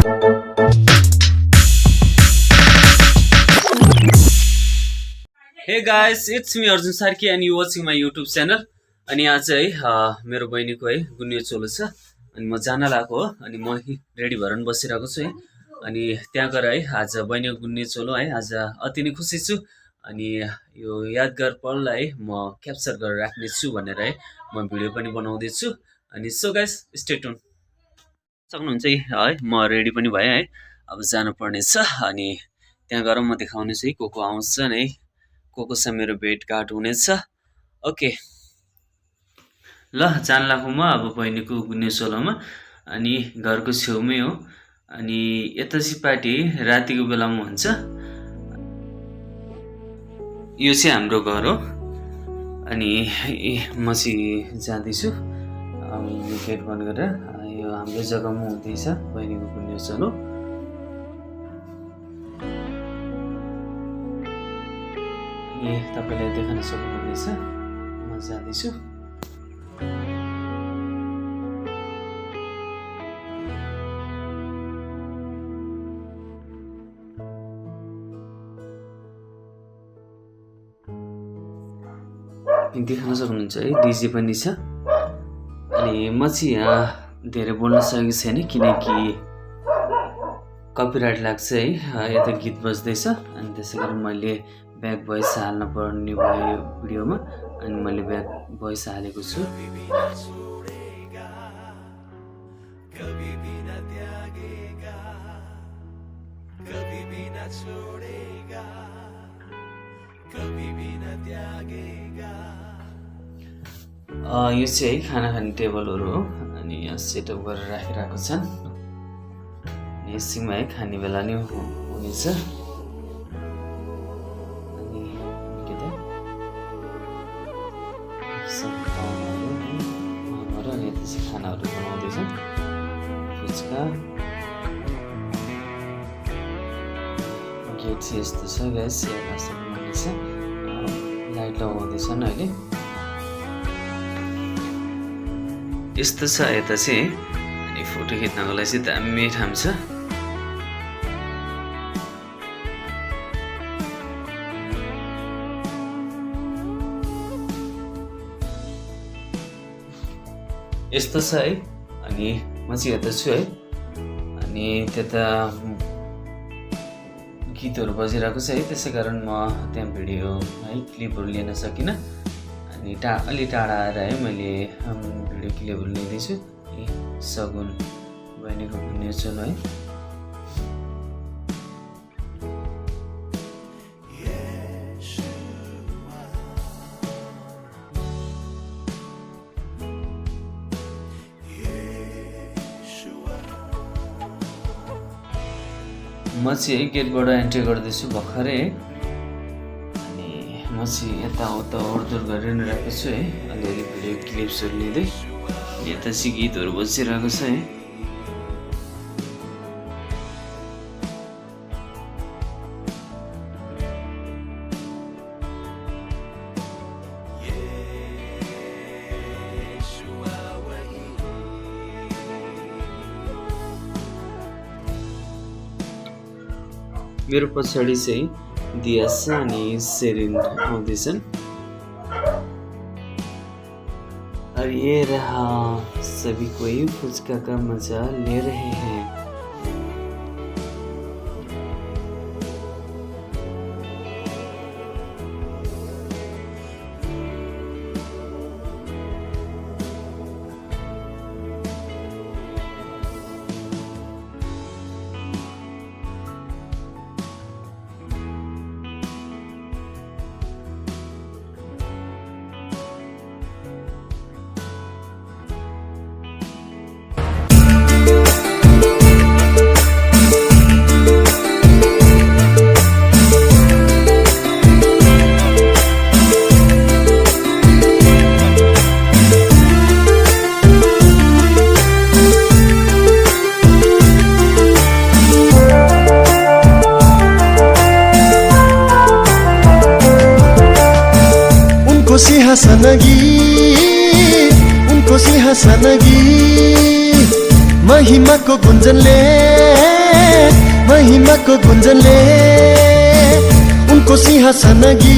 Hey guys, it's me Arjun Sarki and you watching my YouTube channel. अनि आज है मेरो बहिनीको है गुन्यो चोलो छ अनि म जान लागेको हो अनि म रेडी भएर बसिरहेको छु है अनि त्यहाँ गएर है आज बहिनीको गुन्यो चोलो है आज अति नै खुसी छु अनि यो यादगार पललाई है म क्याप्चर गरेर राख्ने छु भनेर है म भिडियो पनि बनाउँदै छु अनि सो गाइस स्टे ट्युन सक्नुहुन्छ है म रेडी पनि भएँ है अब जानु पर्ने छ अनि त्यहाँ गएर म देखाउने छु है को आउँछन् है कोसँग मेरो भेटघाट हुनेछ ओके ल जान लाग्छु म अब बहिनीको गुन्यो चोलोमा अनि घरको छेउमै हो अनि यता सिपाटी रातिको बेलामा हुन्छ यो चाहिँ हाम्रो घर हो अनि म चाहिँ जाँदैछु गेट बन्द गरेर यो हाम्रो जग्गामा हुँदैछ बहिनीको गुन्यो चोलो अनि तपाईले देख्न सक्नुहुनेछ म जाँदैछु देख्न सक्नुहुन्छ है डिजे पनि छ अनि म चाहिँ यहाँ धेरै बोल्न सकेको छैन किनकि कपिराइट लाग्छ है यता गीत बज्दैछ अनि त्यसैकारण मैले ब्याक भोइस हाल्न पर्ने भयो भिडियोमा अनि मैले ब्याक भोइस हालेको छु यो चाहिँ है खाना खाने टेबलहरू हो अनि यहाँ सेटअप गरेर राखिरहेको छन् यसैमा है खाने बेला नै हुनेछ अनि के त अनि त्यसै खानाहरू बनाउँदैछन् फुच्का गेट चाहिँ यस्तो छ ग्यास हेर्न सक्नुहुनेछ लाइट लगाउँदैछन् अहिले यस्तो छ यता चाहिँ अनि फोटो खिच्नको लागि चाहिँ दामी ठाउँ छ यस्तो छ है अनि म चाहिँ यता छु है अनि त्यता गीतहरू बजिरहेको छ है त्यसैकारण म त्यहाँ भिडियो है क्लिपहरू लिन सकिनँ अनि अलि टाढा आएर है मैले भिडियो क्लिपहरू लिँदैछु सगुन बहिनीको गुन्यो चोलो है म चाहिँ गेटबाट एन्ट्री गर्दैछु भर्खरै अनि म चाहिँ यताउता ओर्दोर गरिरहेको छु है अलिअलि भिडियो क्लिप्सहरू लिँदै यता चाहिँ गीतहरू बजिरहेको छ है मेरो पछाडि चाहिँ दिया छ अनि सेरिन आउँदैछन् और ये रहा सभी कोई फुचका का मजा ले रहे हैं उनको सिंहासनगी महिमाको गुन्जनले महिमाको गुन्जनले उनको सिंहासन अघि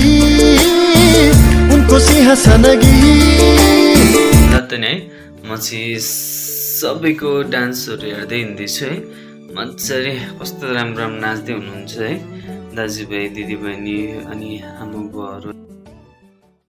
जति नै म चाहिँ सबैको डान्सहरू हेर्दै हिँड्दैछु है। मजाले कस्तो राम्रो राम्रो नाच्दै हुनुहुन्छ है दाजुभाइ दिदीबहिनी अनि आमा बुवाहरू।